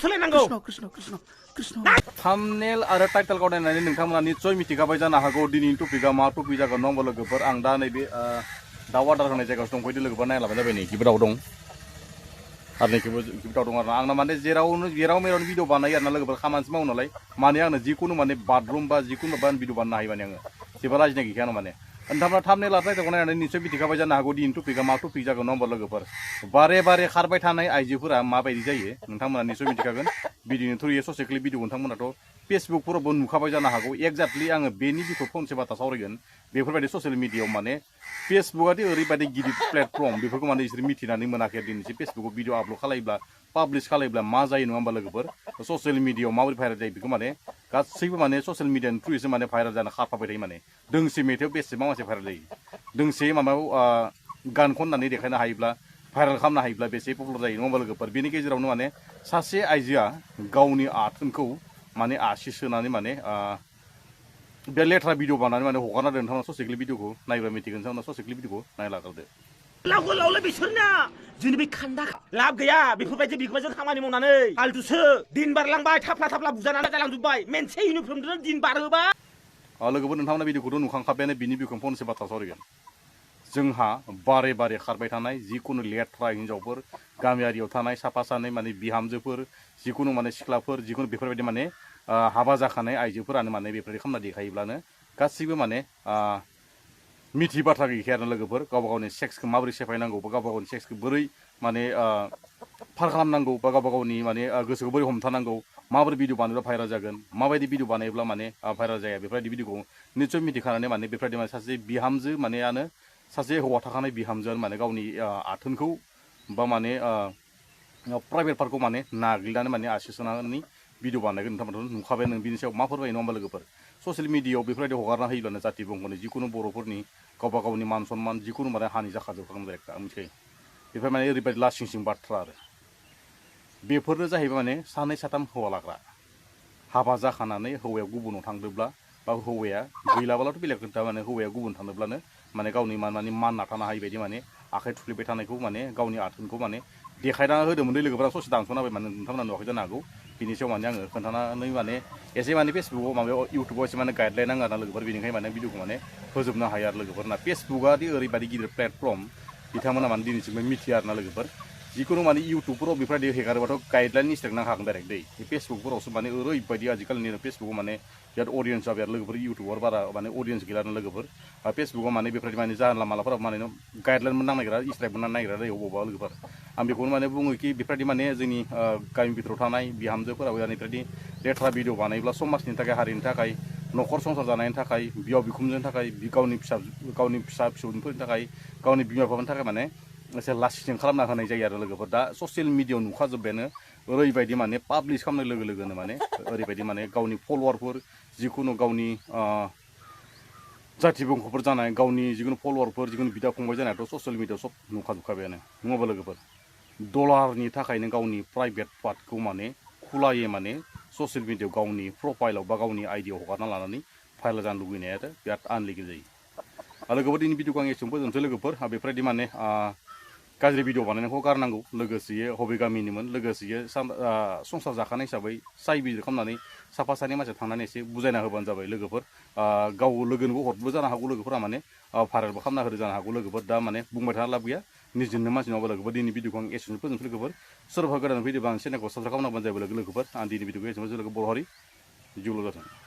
सोलायनांगौ कृष्ण थाम्बनेल आरो टाइटेल खौ नायनानै नोंथांमोना निस्सय मिथिखाबाय जानो हागौ दिनैनि टपिकआ मा टपिक जागोन नङा होमबा लोगोफोर आं दा नैबे दाउ आदार होनाय जायगायावसो दंफैदो लोगोफोर नायलाबाय जाबाय नै गिबि दाउ दं आरो नै गिबि दाउ दं आरो आंना माने जेराव मेरावनो भिडिअ बानायो आरोना लोगोफोर खामानिसो मावो नालाय माने आंनो जिखुनु माने बाथरुम बा जिखुनु भिडिअ बानायनो हायो माने आङो जेबो लाजिनाय गैखाया माने नोंथांमोना थाम्बनेल आरो टाइटेलखौ नायनानै निस्सय मिथिखाबाय जानो हागौ दिनैनि टपिकआ मा टपिक जागोन नङा होमबा लोगोफोर बारे बारे खारबाय थानाय आइजोफोरा माबायदि जायो नोंथांमोना निस्सय मिथिखागोन भिडिअनि थ्रुयै ससे क्लिप भिडिअ नोंथांमोनाथ' फेसबुकफोरावबो नुखाबाय जानो हागौ एक्जेक्टलि आङो बेनि बिखौ फंसे बाथ्रा सावरायगोन बेफोरबायदि ससियेल मिडियायाव माने फेसबुकआदि ओरैबायदि गिदिर प्लेटफर्म बेफोरखौ माने बिसोर मिथिनानै मोनाखै दिनैसो फेसबुकआव भिडिअ आपल'ड खालायोब्ला पाब्लिश खालायोब्ला मा जायो नङा होमबा लोगोफोर ससियेल मिडियायाव माबोरै भाइरेल जायो बेखौ माने गासैबो माने ससियेल मिडियानि थ्रुयैसो माने भाइरेल जानो खारफाबाय थायो माने दोंसे मेथाइआव बेसेबां मानसि भाइरेल जायो दोंसे माबायाव गान खननानै देखायनो हायोब्ला भाइरेल खालामनो हायोब्ला बेसे पपुलार जायो नङा होमबा लोगोफोर बेनि गेजेरावनो माने सासे आइजोआ गावनि आथोनखौ माने आसि सोनानै माने बे लेथ्रा भिडिअ बानायनानै माने हगारना दोन नोंथांमोना ससे क्लिप भिडिअखौ नायब्ला मिथिगोन नोंथांमोना ससे क्लिप भिडिअखौ नायलागारदो लावलाय बिसोरना जोंनि बे खान्दा लाब गैया बेफोरबायदि बिगोमाजों खामानि मावनानै फालतुसो दिन बारलांबाय थाफ्ला बुजानानै जालांजोब्बाय मोनसे इउनिफर्मजों दिन बारहोबा लोगोफोर नोंथांमोना भिडिअखौथ' नुखांखाबायानो बिनि बिखौ फंसे बाथ्रा सावरायगोन जोंहा बारे बारे खारबाय थानाय जिखुनु लेथ्रा हिन्जावफोर गामियारियाव थानाय साफा सानै माने बिहामजोफोर जिखुनु माने सिख्लाफोर जिखुनु बेफोरबायदि माने हाबा जाखानाय आइजोफोरानो माने बेफोरबायदि खालामना देखायोब्लानो गासैबो माने मिथि बाथ्रा गैखाया आरो लोगोफोर गावबा गावनि सेक्सखौ माबोरै सेफायनांगौ बा गावबा गावनि सेक्सखौ बोरै माने फार खालामनांगौ बा गावबा गावनि माने गोसोखौ बोरै हमथानांगौ माबोरै भिडिअ बानायोब्ला भाइरेल जागोन माबायदि भिडिअ बानायोब्ला माने भाइरेल जाया बेफोरबायदि भिडिअखौ निस्सय मिथिखानानै माने बेफोरबायदि माने सासे बिहामजो मानेयानो सासे हौवा थाखानाय बिहामजोआनो माने गावनि आथोनखौ बा माने प्राइभेट पार्टखौ माने नागिरनानै माने आसि सोनानै भिडिअ बानायगोन नोंथांमोनथ' नुखाबाय नों बिनि सायाव मा फोरमायो नङा होमबा लोगोफोर ससियेल मिडियायाव बेफोरबायदि हगारना होयोब्लानो जाथि बंग'नि जिखुनु बर'फोरनि गावबा गावनि मान सन्मान जिखुनु माने हानि जाखाजोबखागोन डाइरेक्ट आं मिथिखायो बेफोर माने ओरैबायदि लासिं सिं बाथ्रा आरो बेफोरनो जाहैबाय माने सानै साथाम हौवा लाग्रा हाबा जाखानानै हौवाया गुबुनाव थांदोंब्ला बा हौवाया गैलाब्लाथ' बेलेग खोथा माने हौवाया गुबुन थांदोंब्लानो माने गावनि माने मानना थानो हायि बायदि माने आखाइ थुफ्लेबाय थानायखौ माने गावनि आथोनखौ माने देखायना होदोंमोन दै लोगोफोरा ससे दानस'ना होबाय माने नोंथांमोना नुवाखै जानो हागौ बिनि सायाव माने आङो खोन्थानानै माने एसे माने फेसबुकाव माबायाव इउटुबाव एसे माने गाइडलाइन नाङो आरोना लोगोफोर बेनिखायनो माने भिडिअखौ माने फोजोबनो हायो आरो लोगोफोरना फेसबुकआदि ओरैबायदि गिदिर प्लेटफर्म बिथांमोना माने दिनैसिमबो मिथिया आरोना लोगोफोर जिखुनु माने इउटुबफोराव बेफोरबायदि हेगारोबाथ' गाइडलाइन मिस्टेक नांखागोन डाइरेक्ट दै बे फेसबुकफोरावसो माने ओरैबायदि आजिखालिनि फेसबुकाव माने बिराद अडियेन्स जाबाय आरो लोगोफोर इउटुबाव बारा माने अडियेन्स गैला आरो लोगोफोर फेसबुकाव माने बेफोरबायदि माने जानला मालाफोराव माने गाइडलाइन नांनो नागिरा स्ट्राइक मोननो नागिरा जायो अबावबा लोगोफोर आं बेखौनो माने बुङो कि बेफोरबायदि माने जोंनि गामि भितराव थानाय बिहामजोफोराबो बेफोरबायदि लेथ्रा भिडिअ बानायोब्ला समाजनि थाखाय हारिनि थाखाय न'खर संसार जानायनि थाखाय बिहाव बिखुनजोनि थाखाय गावनि फिसा फिसौफोरनि थाखाय गावनि बिमा बिफानि थाखाय माने एसे लासिं खालामना होनाय जायो आरो लोगोफोर दा ससियेल मिडियायाव नुखाजोब्बायानो ओरैबायदि माने पाब्लिश खालामनाय लोगो लोगोनो माने ओरैबायदि माने गावनि फल'वारफोर जिखुनु गावनि जाथि बंख'फोर जानाय गावनि जिखुनु फल'वारफोर जिखुनु बिदा फंबाय जानायाथ' ससियेल मिडियायाव सब नुखाजोबखाबायानो नङाबा लोगोफोर डलारनि थाखायनो गावनि प्राइभेट पार्टखौ माने खुलायै माने ससियेल मिडियायाव गावनि प्रफाइलाव बा गावनि आइडियाव हगारना लानानै भाइरेल जानो लुबैनाया बिराद आनलिगेल जायो लोगोफोर दिनै भिडिअखौ आं एसेबां फोजोबनोसै लोगोफोर बेफोरबायदि माने गाज्रि भिडिअ बानायनायखौ गारनांगौ लोगोसेयै हबे गामिनिमोन लोगोसेयै संसार जाखानाय हिसाबै साइ बिजिर खालामनानै साफा सानै मानसिया थांनानै एसे बुजायना होबानो जाबाय लोगोफोर गाव लोगोनोबो हरबो जानो हागौ लोगोफोरा माने भाइरेलबो खालामना होदो जानो हागौ लोगोफोर दा माने बुंबाय थाना लाब गैया निजिनो मानसि नङाबा लोगोफोर दिनै भिडिअखौ आं एसेबां फोजोबनोसै लोगोफोर सोरबा गोदान फैदोंबा आं चेनेलखौ साबसक्राइब खालामनांबानो जाबाय लोगोफोर आं दिनै भिडिअखौ एसेबां लोगो बर' हारि जिउल' जाथों